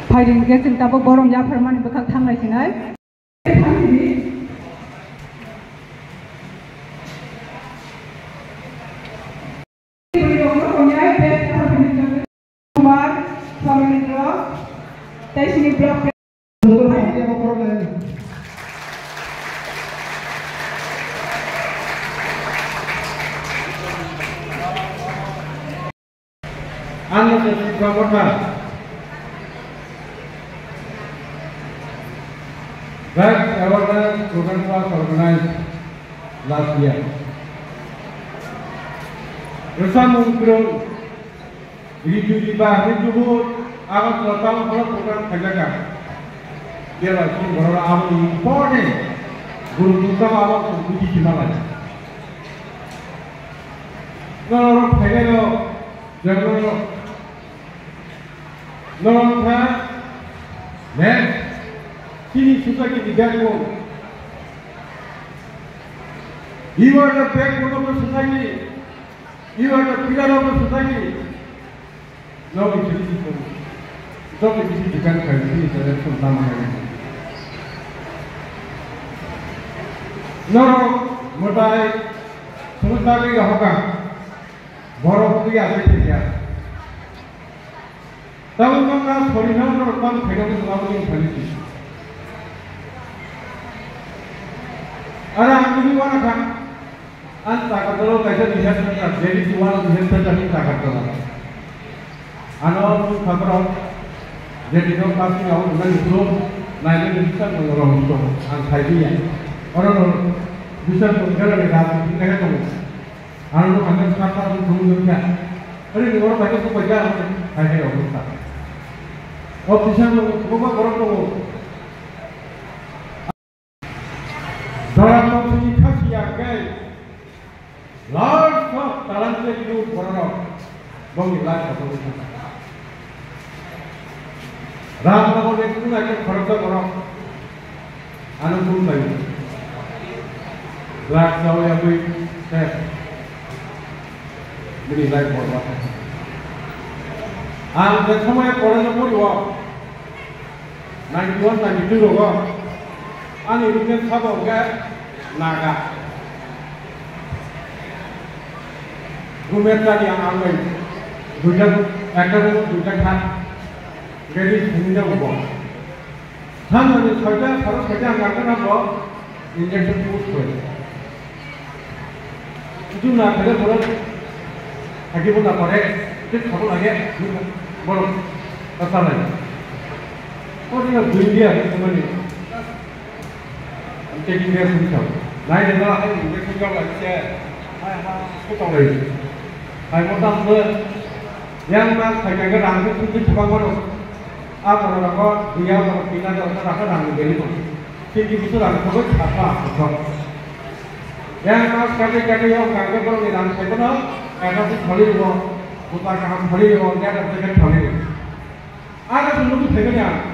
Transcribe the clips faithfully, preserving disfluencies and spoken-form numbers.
Phaidi hwnkhe chwng tabuk borom yapharmani bwkhak thanglai sinai. Kumar, Somenendra, tei chini block. Ang Sachin Kambotha. Drugs awareness program was organized last year. Rwchapmung kwrwng Ritu Riba hwnwi tubu Agartala town hall program khaijak kha. Jeba chini borok aboni important guru buta abo buji sima lai. Norok phainai rok Jagoro, norok wngkha next chini society ni backbone. You are the backbone of the society. You are the pillar of the society. Norok ni chini song. Joto bisi depend khai chini generation tamo hai. Norok mwtai songwi tagwi rohorkha. Borok twi asai thangya. Tabuk no na sori no norok tamo khaina no swnam ni thani si. Ara ang ni wana kha. Ang Agartala kaisa research center, Delhi to one research center ni Agartala. Ano twi khabrok, Delhi no kasi abo nani pro, nai nani bisa mo rong to, ang khai dia. Oro no bisa mo gara ni ram ni kaya to. Ano no kanya kata to thung yo kya. Are ni oro kaya to kaya, hai hai oro ta. O bisa mo ko ba oro to. Dara tongthokni khasiya khe lots of talented youth bororok bongni life o bongni thangkha. Rajnagar ni kunu ekta khoroksa borok ano kunu bai drugs o yagwi se bini life borok. Ang je somoy college o pori o, ninety one, ninety two rogo ani room mate sabo hwnkhe Naga. Room mate tani ang bai duita, ekta room o duita kha. Hwnkhe ri simi jago bo. Sanani soita, saro soita ang nangkha na bo injection post koi. Itu na kare borok, hagi bo na pare, itu khabo lage, borok, pasalai. Oh, dia dunia ni kemana? Taking care of himself. Nai de na hai injection jok lai se. Hai ha, ko tong lai. Hai mo tam se. Yang ma khai ka rang ko tu tu chaba ko. A ko na ko, dia ko pina ko na ka rang de ni ko. Tin ki bisu rang ko chapa ko. Yang ma ka de ka de yang ka ko ni rang ko no. Ka ka tu tholi ko. Ko ta ka ham tholi ko, ya ka tholi ko. Aga chwng nugwi phaimani ang,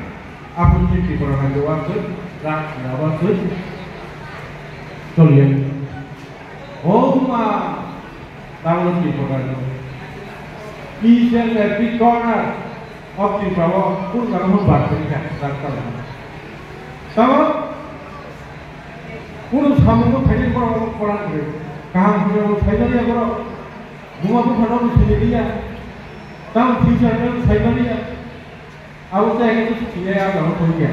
aphuru chini Tripura rajyo o aswk, rak ya o aswk toliya. O ma, tabukno Tripura rajyo. Each and every corner of Tripura o kunu jaga hwn bar kwrwi kha, rak tala. Tamo, kunu samungno phainai borok omo khorang kwrwi. Kaham hwnwi omo phaimani borok. Buma bupha no bo sini liya. Tamo future no sai maliya. Abo chai khe to sini ya, abo thoi khe.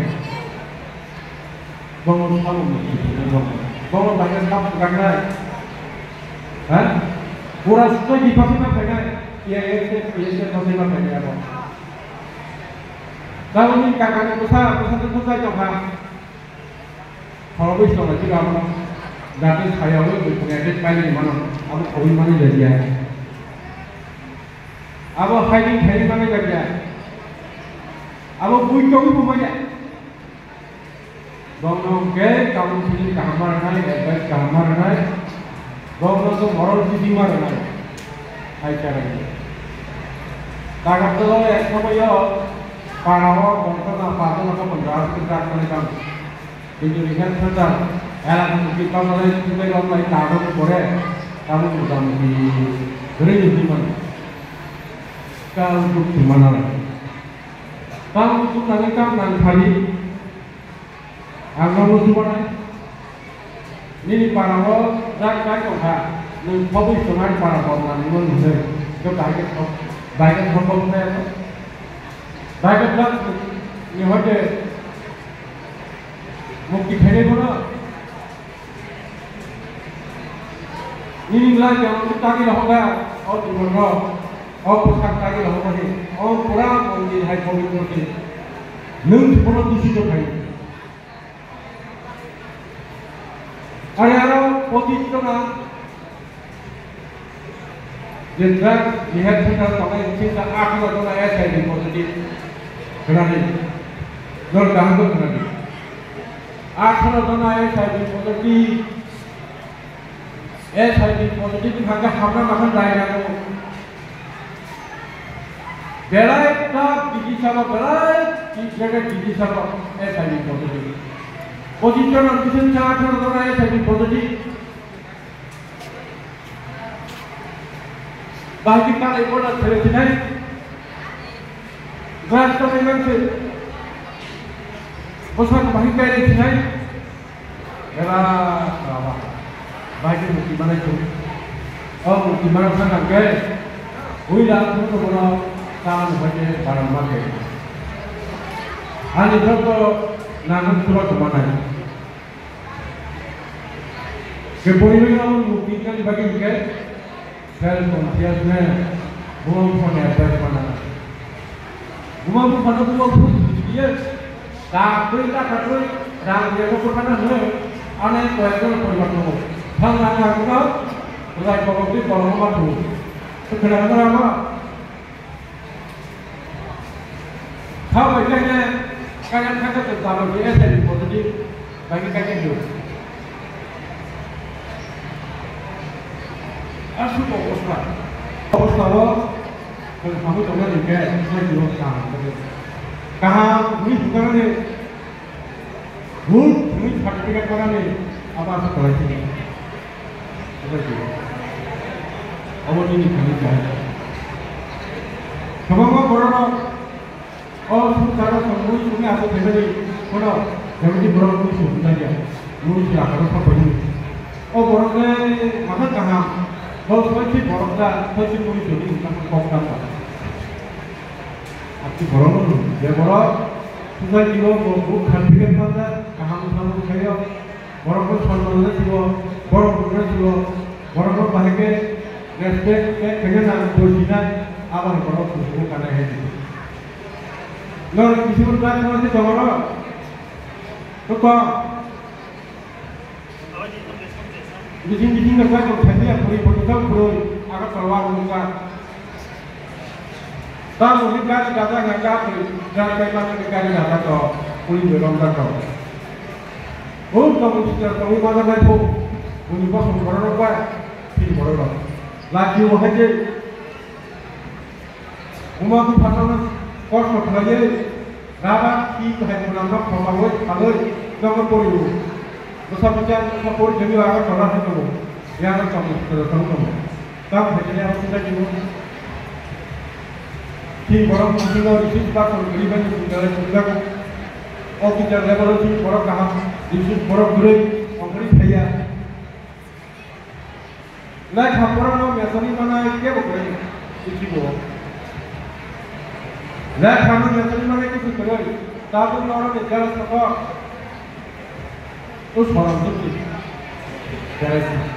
Bongo sabo mo sini bongo. Bongo bagwi sab gaknai. Ha? Pura sutoi di pasi ma phainai. Iya, iya, iya, iya, pasi ma phainai abo. Tamo ni kaka ni bwsa, bwsa to bwsai tongkha. Khoroknwi swnamwi twibo abono jati sayaui buiphang attack painani mano, abo khobwi manwi jadiya. Abo hiding khainwi manwi jadiya. Abo bui tongwi bo manya. Bono hwnkhe tabuk sini kaham ma rwnai, advice kaham ma rwnai. Bono to moral teaching ma rwnai. Hai charai. Tagartala ek somoyo para o bongso na pajana ko pondro aswk dak kale kam. Kintu rehab center elaka muti kamalai tubai rok lai tabo pore tamo motamuti gurui ni himano. Kal duk tuma nang. Kal duk nang kal nang thani. Ang no musu banai. Nini para o jak kai tong kha. Nung khobwi tongnai para bom nang nung nung. Ko bai ke khop, bai ke khop khop khe. Bai ke jak ni hote. Mukti khainai bono. Nini lai yang tagi lahoga, o jibon rok, o bwsak tagi lahoga ni, o pura mondir hai pabitro se. Nung jibon rok dusi to khai. Are aro pabitro na, je drug rehab center tongnai singsa atharo jona H I V positive khnani. Nor kaham ko khnani. Atharo jona H I V positive, H I V positive hingkha khe hamna makham dai nango. Belai ta biji sabo, belai ti jaga biji sabo H I V positive. Positive na bisin cha atharo jona H I V positive. Bahai khe kanai border thele thinai. Glass tongnai mankhe. Bwsano bahai kainai thinai. Era, baba. Bahai khe mukti manai thung. O mukti manai thang khe. Ui la thung to bono. Tamo bahai khe baram ma khe. Ani jotto nangmung pura tongma nai. Khe porinai o mukti kani bagwi hwnkhe self consciousness, buma buphani advice mana. Buma buphano buma bupha siniya, kakwi kakatwi rang riyano buphana hwnwi, ane koyekjon poribar tongo. Thang nang nang no, rwai kolokni kolokma tongo. Kwkhwrang no rama. Kha bai khe ne kaya kha khe tamo je S I B positive bai khe kaya do. Asuk obostha. Obostha o, khamwi tongna ni khe, S I B o kaham khe. Kaham, ni bukana ni. Good, good certificate manani abo asa kwlai sini. Obo nini thani jai. Kwbangma borok o sumsaro tongwi tongwi abo phaimani kono jemoni borok mui sumsajya, mui si akhoro sapaini. O borok le maha kaham, bo soisi borok da, soisi mui suni wngkha kok tangkha. Aboni borok no je borok society o bo buk certificate manjak, kaham samung khaio, borok no sonman rw sio, borok rw sio, borok no bahai khe respect khe khaina nang, bujina, aboni borok bujibo kanai hai di. Nor kisi bo class no se tongo no. To kok. Bising bising no khlai tong thani ya puri puri tong puri aga tolwa nungka. Tamo ni gari dada nga ka puri gari kai mani ni gari dada to puri belong da to. Hum to musti to ni mana nai phu. Uni bosong borok rok ba phi borok rok. Laki o haje. Buma bupha no kosto khlaiwi, rubber, twi hai mwnam no khopalwi phalwi nogo pori o. Bwsa bwsa nogo pori thangwi aro tola hai tongo. Yang no tong tong tongo. Tam hai khe aro kisa khe twi borok bisingo resource person kwrwi bai chwng belai chwngjago. Officer level o twi borok kaham, resource borok kwrwi ongkhorwi thaiya. Lekha porano mechani manai kebo kwrwi, ikibo. Lekhano mechani manai kisi kwrwi, tabuk norokni jara sokok. O sorom dukhi. Jara sokok.